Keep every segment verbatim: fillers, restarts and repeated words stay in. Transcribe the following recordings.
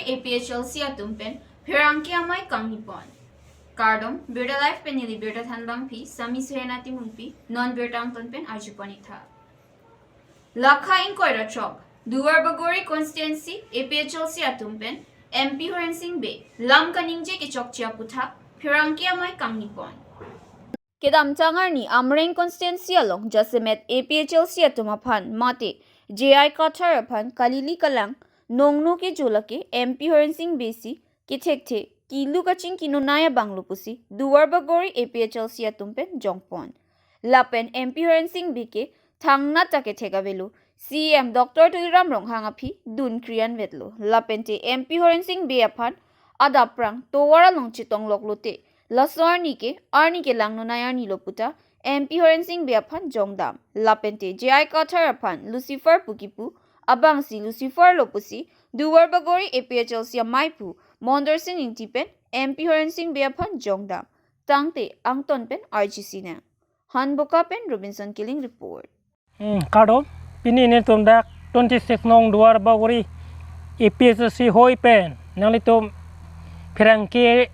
A P H L C atum pen pherangke amei kangni pon. Kardom, Birta Live pen neli Birta Thanbangpi, Sami Suhena Timungpi, non birta angton pen arjupon itha. Lakha ingkoi ra throk, Duar Bagori constituency A P H L C atum pen M P Horen Sing Bey lam kaningje kechokche aputhak pherangke amei kangni pon. Kedamtang arni Amreng constituency along jasemet A P H L C atum aphan mate J I Kathar aphan kalili kalang nongno ke julake M P Horen Sing Bey si kethekthe kilu kachingki nonai abanglo pusi Duar Bagori A P H L C atum pen jongpon. Lapen M P Horen Sing Bey ke thangnat ta kethek avelo, C E M Doctor Tuliram Ronghang aphi dun krianvetlo. Lapente M P Horen Sing Bey aphan adap prang tovar along chetong loklote, laso arni ke arni kelang nonai arni lo puta M P Horen Sing Bey aphan jongdam. Lapente J I Kathar aphan Lucifer pu kipu abangsi Lucifer lo pusi Duar Bagori A P H L C amei pu Mondor Sing Ingti pen M P Horen Sing Bey aphan jongdam. Tangte angton pen R G C nang. Hanboka pen Robinson Killing report. Hmm, kardom, pini nelitum dak twenty six nong Duar Bagori A P H L C hoi pen nanglitum pherangke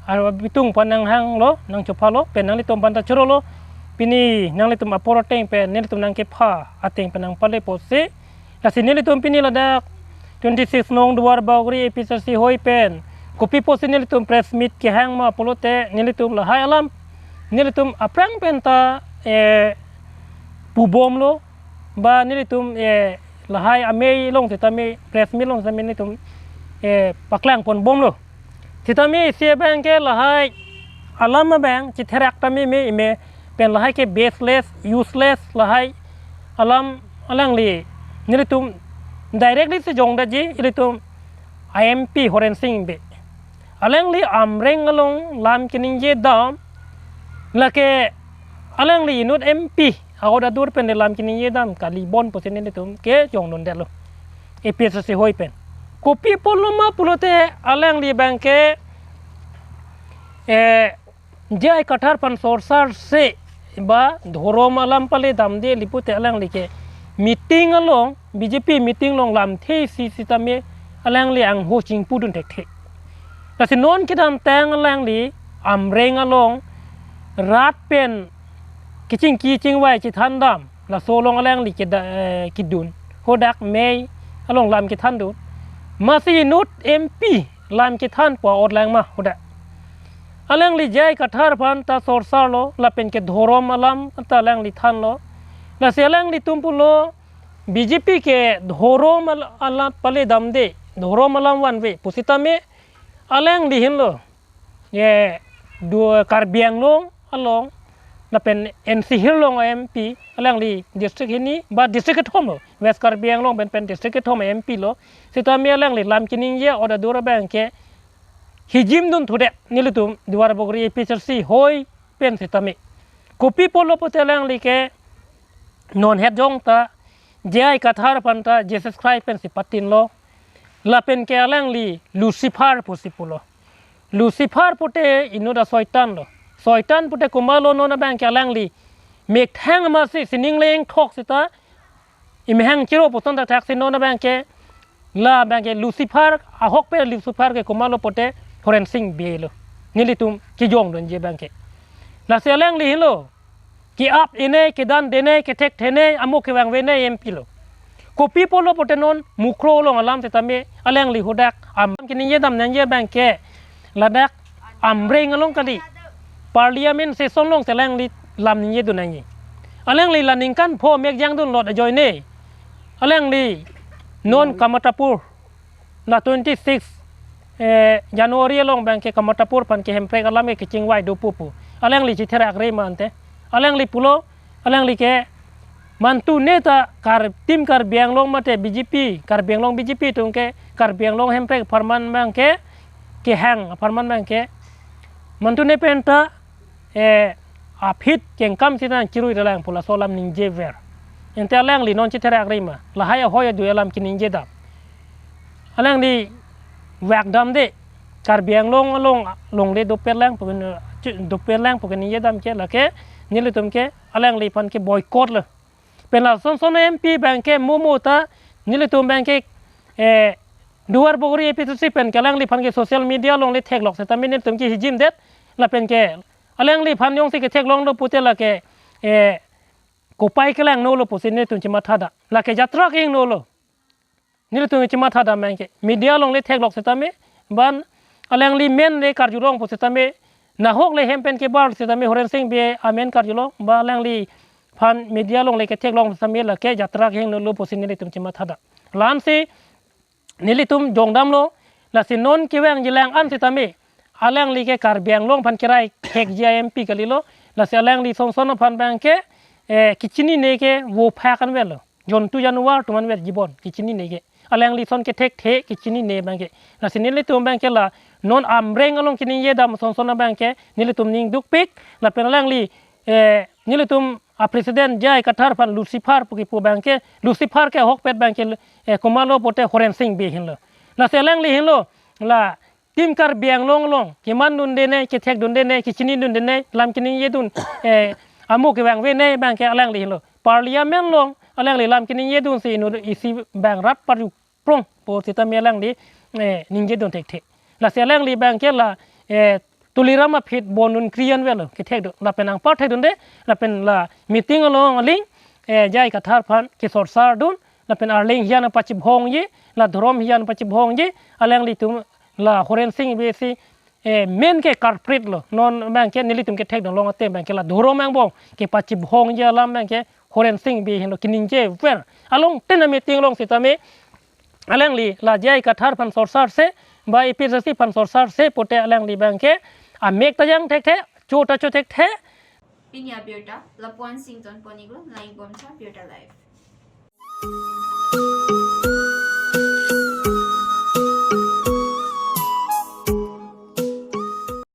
arwa bitung pan nanghanglo, nangchophalo pen nanglitum pan ta chorolo. Pini nanglitum apor ateng pen nelitum nangkepha ateng pen nangpale pusi. Lasi nelitum pini ladak twenty six nong Duar Bagori A P H L C hoi pen kopi pusi nelitum press meet kehang ma pulote nelitum lahai alam nelitum aphrang pen ta, eh, pubomlo, ba nelitum, eh, lahai amei along sitame press meet along sitame nelitum, eh, paklang ponbomlo. Sitame isi abang ke lahai alam abang chetherak tame me ime pen lahai ke baseless, useless lahai alam alangli nelitum directly si jongdetji ilitum M P Horen Sing Bey. Alangli Amreng along lam keningje dam, lake alangli inut M P ahok adur pen lam keningje dam kali bon pusi nelitum kejongdundetlo A P H L C hoi pen. Kopi pulo ma pulote alangli abang ke, eh, J I Kathar aphan sorsar se ba dhorom alam pale damde li pute alangli ke meeting along, B J P meeting along lamthe isi sitame alangli angho chingpudun thekthe. Lasi non kedamtang alangli Amreng along rat pen kechingki chingvai chethan dam, laso along alangli keda-, eh, kedun. Hadak mei along lam kethandun. Masi inut M P lam kethan pu ot lang ma hadak. Alangli J I Kathar aphan ta sorsarlo, lapen ke dhorom alam ta alangli thanlo. Lasi alanglitum pulo B J P ke dhorom al-, alam pale damde, dhorom alam vanve pusitame alangli henlo. Ye, du Karbi Anglong along, lapen N C Hills along M P, alangli district hini, ba district kethom lo, West Karbi Anglong pen pen district kethom M P lo, sitame alangli lam keningje ahok adur abang ke hijim dun thudet nelitum Duar Bagori A P H L C hoi pen sitame. Kopi pulo pute alangli ke non het jong ta J I Kathar aphan ta Jesus Christ pensi patinlo. Lapen ke alangli Lucifer pusi pulo. Lucifer pute inut asoitan lo. Soitan pute komatlo non abang ke alangli methang masi sining leng thok sita imhang chiro puson ta thak si non abang ke la abang ke Lucifer, ahok pen Lucifer ke komatlo pute Horen Sing Bey lo. Nelitum kejongdunji abang ke. Lasi alangli henlo ke-ap inei, kedan denei, kethekthene, amo kevang venei M P lo. Kopi pulo pute non Mukroh along alam sitame alangli hadak am keningje dam nangji abang ke ladak Amreng along kali. Parliament session along si alangli lam ningje dun nangji. Alangli la ningkan pho mek jangdunlot ajoine alangli non Kamatapur la twenty six, eh, January along abang ke Kamatapur aphan ke Hemprek alam ke kechingvai do pupu. Alangli chetherak re ma ante. Alangli pulo, alangli ke mantu neta Kar-, team Karbi Anglong mate B J P, Karbi Anglong B J P atum ke Karbi Anglong Hemprek apharman abang ke kehang apharman abang ke mantu ne pen ta, eh, aphi kengkam sita nangchirui dalang pu laso alam ningjever. Ante alangli non chetherak re ma, lahai ahoi adui alam keningje dam. Alangli vak damde, Karbi Anglong along longle doper lang pu ken, doper lang pu keningje dam ke lake nelitum ke alangliphan ke boycott lo. Pen lason son M P abang ke momo ta nelitum abang ke, eh, Duarbagori A P H L C pen ke alangliphan ke social media along le theklok setame nelitum ke hijim det, lapen ke alangliphan jongsi ketheklonglo pute lake, eh, kopai kelangno lo pusi nelitum chematha da. Lake jatra kehingno lo. Nelitum chematha da abang ke. Media along le theklok setame, ban alangli amen le karjulong pu setame, nahok le hem pen kebar setame Horensing Bey amen karjulong, ba alangliphan media along le ketheklong setame lake jatra kehingno lo pusi nelitum chematha da. La-ansi nelitum jongdamlo, lasi non kevangji lang-an setame, alangli ke Karbi Anglong aphan kerai thekji a-M P kalilo, lasi alangli sonson aphan abang ke, eh, kechinine ke vo phak anvetlo. Jontu januar atum anvet jibon, kechinine ke. Alangli ason kethekthe kechinine abang ke. Lasi nelitum abang ke la non Amreng along keningje dam sonson abang ke nelitum ning dukpik, lapen alangli, eh, nelitum a-president J I Kathar aphan Lucifer pu kipu abang ke, Lucifer ke ahokpet abang ke, eh, komatlo pute Horensing Bey henlo. Lasi alangli henlo, la Team Karbi Anglong along kemandunde ne, kethekdunde ne, kechinidunde ne, lam keningjedun, eh, amo kevangve ne abang ke alangli henlo. Parliament along alangli lam keningjedunsi inut isi abang rat parju prong pu setame alangli, eh, ningjedun thekthe. Lasi alangli abang ke la, eh, Tuliram aphi bondun kriyan velo kethekdun. Lapen anpar thekdunde, lapen la meeting along aling, eh, J I Kathar aphan kesorsardun, lapen arleng hijan pachibhongji, la dhorom hijan pachibhongji, alanglitum la Horensing Bey si, eh, main ke culprit lo. Non abang ke nelitum kethekdun long atem abang ke la dhorom angbong kepachibhongji alam abang ke Horensing Bey henlo keningjever. Along tena meeting along setame alangli la J I Kathar aphan sorsarse, ba A P H L C aphan sorsarse pute alangli abang ke amek ta jang thekthe, cho ta cho thekthe. Pini abirta lapu-an sington pon-iklo, langdunbomtha Birta Live.